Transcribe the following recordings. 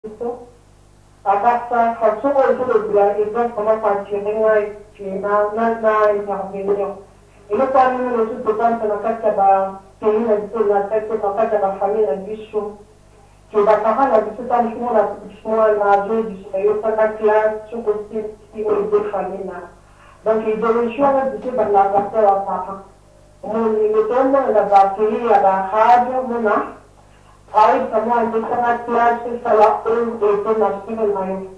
Biso. A part ça, façon oyo ozolobela eza vraiment ko attirer ngai que na na na intervenir. Eloko wana nanu ezo dependre na kati ya ba pays na biso na kati na kati ya ba famille na biso que ba parents na biso tango mosusu mwana mwana azoyebisa yo sala classe soki osilisi o aider famille na yo. Donc ideologie wana dejà ebandaka à partir ya ba parents. Omoni mais toomona na ba pays ya ba arabe omona Ayebisa mwana nde tanga classe sala oyo ete na style na yo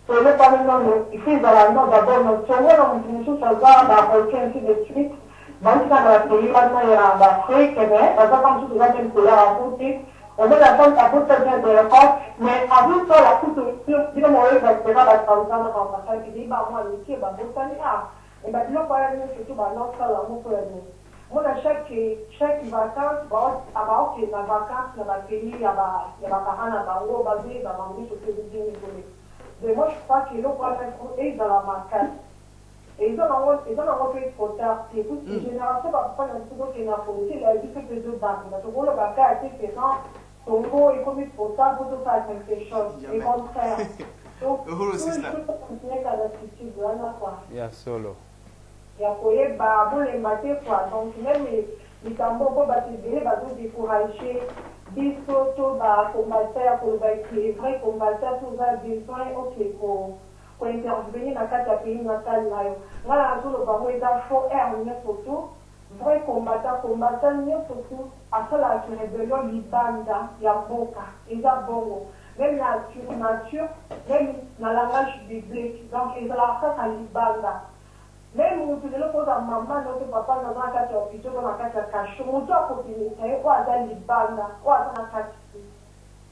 so eloko wana nanu il faut ezala non d'abord na congo na mutu mususu aza ba requin ainsi de suite bawuti kaka na ba pays wana ya ba afrique mais baza ka mususu eza meme couleur ya peau te omoni abota bien de Europe mais azosala kutu bino moyeba deja ba 30 ans na 45 eyi ba mwana mike babotani ah mais ba biloko wana nionso tout banda osala yango mpo ya nini? Mona chaque chaque vacance baokende na vacance na ba pays ya ba ya ba parents na bango bazoyeba bango nyonso te ndenge ezoleka. Donc moi je crois que eloko wana il faut ezala makasi. Eza nango eza nango pe trop tard te puisque generation ba papa na biso tokende na kotela biso pe ezobanda. Tokoloba kaka te que non Congo ekomi trop tard po tosala quelque chose. Au Jamais. contraire. Donc Uhuru il sister. faut continuer kaka na attitude wana quoi. Ya solo. Ya koyeba bolemba te quoi donc meme likambo oyo po batu ebele bazo decourager biso to ba combattant ya koloba ke vrai combattant soki oza besoin oke ko ko intervenir na kati ya pays natal nayo nga nazo loba ngo eza faux heure nioso tout vrai combattant combattant nioso tout asalaka ki rebellion libanda ya mboka eza bongo meme na nature meme na langage biblique donc ezalaka kaka libanda Meme mutu lelo koza maman no to papa no aza na kati ya hopitaux to na kati ya cachot mutu akobimisa ye oyo aza libanda oyo aza na kati te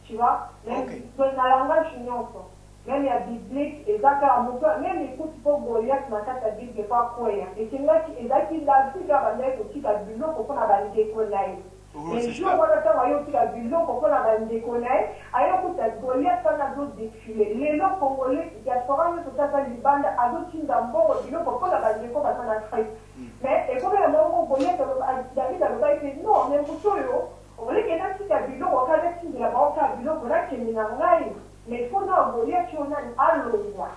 tu vois meme donc na langage nionso meme ya biblique eza kaka mutu meme ekuti po Goliath na kati ya bible po akweya esengaki ezalaki David oyo abandaki kotika biloko pona ba ndeko na ye Uhuru Mais jour sister. wana tango aye kotika biloko pona ba ndeko na ye, aye kokuta Goliath wana azo defile. Lelo congolais diaspora nionso te aza libanda azo tinda mbongo biloko pona ba ndeko baza na Afrique. Mais ekomi na moment moko Goliath aloba David alobaki ke non mais moto oyo au lieu ke natika biloko kaka natindela bango kaka biloko nakende na ngai mais il faut nao Goliath oyo nani alongwa.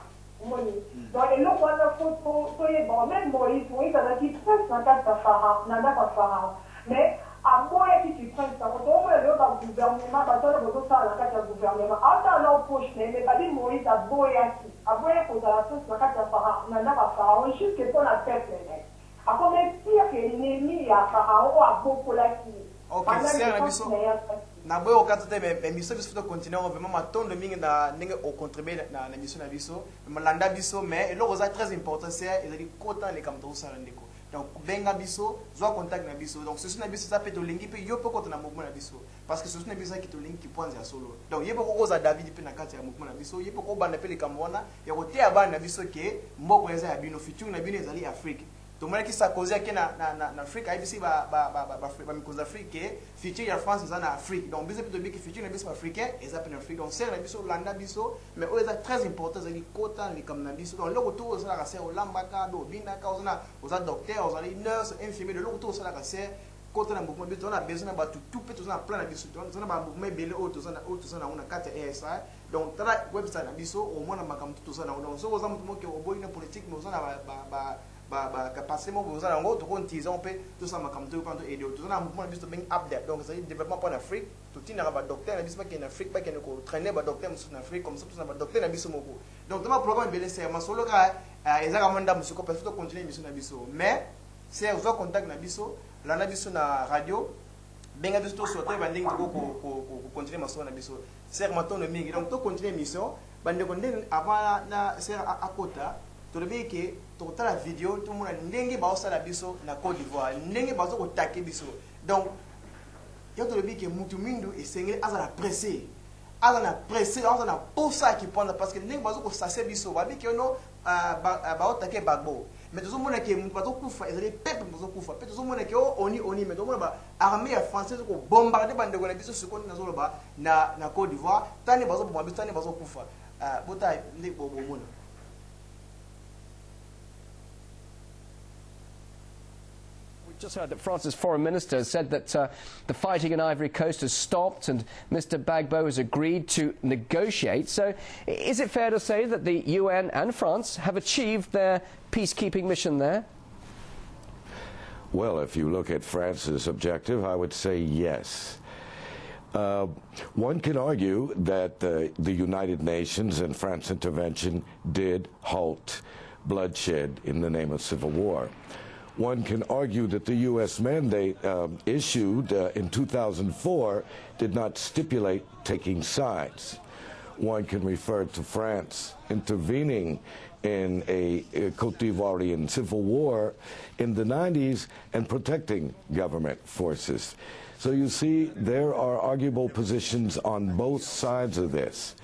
Omoni? Donc eloko wana faut to toyeba yango. Meme Moïse, Moïse azalaki prince na kati ya pharaon, na ndako ya pharaon. Mais aboyaki ki prince yango. Tokomona lelo ba gouvernement, bato wana bozosala na kati ya gouvernement. Aotala nao poche na ye, mais babi Moïse aboyaki, aboyaki kozala prince na kati ya pharaon, na ndako ya pharaon jusque pona peuple na ye. Akomaki pire que ennemi ya pharaon oyo abokolaki ye. Ok, Banda sœur na naissance biso na ye azalaki. Na boyi kokata te mais emission biso faut to continuer yango vraiment matondo mingi na ndenge o contribuer na na emission na biso vraiment landa biso mais eloko eza très important c'est ezali kota na likambo tozosala ndeko donc benga biso zwa contact na biso donc souci na biso eza pe tolingi pe yo pe okota na mouvement na biso parce que souci na biso ezaki tolingi kipwanza ya solo donc ye pe okoki kozala David pe na kati ya mouvement na biso ye pe okobanda pe likambo wana ya koteya bana na biso ke mboka eza ya bino futur na bino ezali Afrique. Tomonaki Sarkozy ake na na na na Afrique ayebisi ba ba ba ba ba mikonzi ya Afrique ke futur ya France eza na Afrique. Donc biso pe toyebi ke futur na biso ba africain eza pe na Afrique. Donc sœur na biso landa biso mais oyo eza très important ezali kota na likambo na biso. Donc eloko tout osalaka sœur olambaka, be obinaka, oza na oza docteur, ozali nurse, infirmier, eloko tout osalaka sœur kota na mouvement biso toza na besoin na bato tout pe toza na plan na biso toza na ba mouvement ebele oyo toza na oyo toza na yango na kati ya ESA. Donc tala website na biso omona makambo tout toza na yango. Donc soki oza moto moko oboyi na politique mais oza na ba ba ba ba ba capacité moko boye oza na yango toko utiliser yango mpe tosala makambo toyoka to aider. Toza na mouvement na biso tobengi APDA, donc ezali développement mpo na Afrique. Totindaka ba docteur na biso bakende na Afrique, bakende ko traîner ba docteur mosusu na Afrique, comme ça toza na ba docteur na biso moko. Donc toza ba programme ebele ser masolo kaka eza kaka mwa ndambo sikoyo parce que to continuer émission na biso. Mais ser zwa contact na biso, landa biso na radio, benga biso tosolola toyeba ndenge tokoki ko continuer masolo na biso. Sœur matondo mingi. Donc to continuer émission. Bandeko ndenge avant na sœur akota tolobi ke tokotala video tomona ndenge baosala biso na Côte d'Ivoire, ndenge bazo kotake biso. Donc yo tolobi ke mutu mindu esengeli azala pressé, aza na pressé, aza na posa ya kipwanza parce que ndenge bazo kosase biso babi ke no baotake Gbagbo. Mais tozomona ke mutu bazokufa ezali peuple bazokufa pe tozomona ke oh oni oni mais tozomona ba armée ya français ezo ko bombarder ba ndeko na biso sikoyo nde nazoloba na na Côte d'Ivoire tani bazoboma biso tani bazokufa bota nde bomona. We've just heard that France's foreign minister has said that the fighting in Ivory Coast has stopped and Mr. Gbagbo has agreed to negotiate. So, is it fair to say that the UN and France have achieved their peacekeeping mission there? Well, if you look at France's objective, I would say yes. One can argue that the United Nations and France's intervention did halt bloodshed in the name of civil war. One can argue that the U.S. mandate issued in 2004 did not stipulate taking sides. One can refer to France intervening in a Cote d'Ivoirian civil war in the 90s and protecting government forces. So you see, there are arguable positions on both sides of this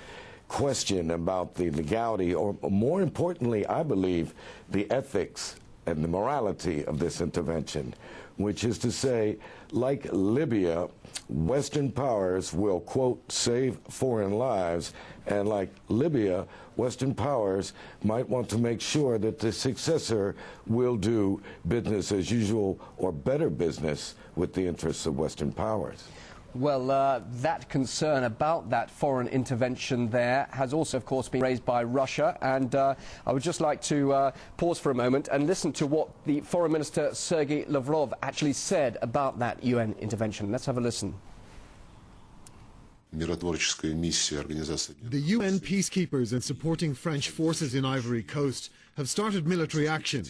question about the legality, or more importantly, I believe, the ethics and the morality of this intervention, which is to say, like Libya, Western powers will, quote, save foreign lives, and like Libya, Western powers might want to make sure that the successor will do business as usual or better business with the interests of Western powers. Well, that concern about that foreign intervention there has also, of course, been raised by Russia. And I would just like to pause for a moment and listen to what the Foreign Minister Sergei Lavrov actually said about that UN intervention. Let's have a listen. Миротворческая миссия Организации The UN peacekeepers and supporting French forces in Ivory Coast have started military action,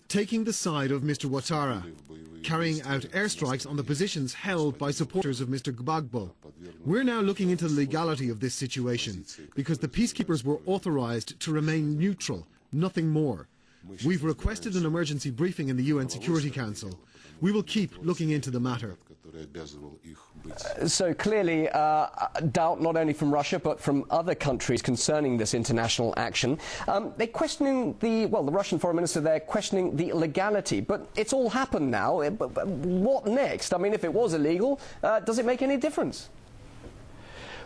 taking the side of Mr. Ouattara, carrying out airstrikes on the positions held by supporters of Mr. Gbagbo. We're now looking into the legality of this situation because the peacekeepers were authorized to remain neutral, nothing more. We've requested an emergency briefing in the UN Security Council. We will keep looking into the matter. Который обязывал их быть. So clearly, doubt not only from Russia but from other countries concerning this international action. They're questioning the, well, the Russian foreign minister there questioning the legality, but it's all happened now. But what next? I mean, if it was illegal, does it make any difference?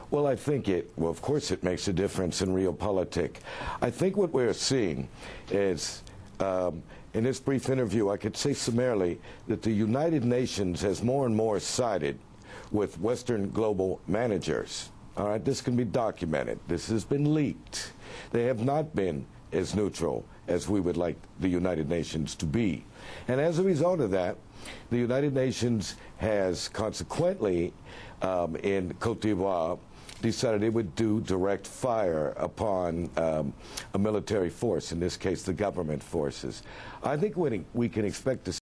Well, I think it, well, of course it makes a difference in realpolitik. I think what we're seeing is, in this brief interview, I could say summarily that the United Nations has more and more sided with Western global managers. All right, this can be documented. This has been leaked. They have not been as neutral as we would like the United Nations to be. And as a result of that, the United Nations has consequently, in Cote d'Ivoire, decided it would do direct fire upon a military force, in this case the government forces. I think we can expect to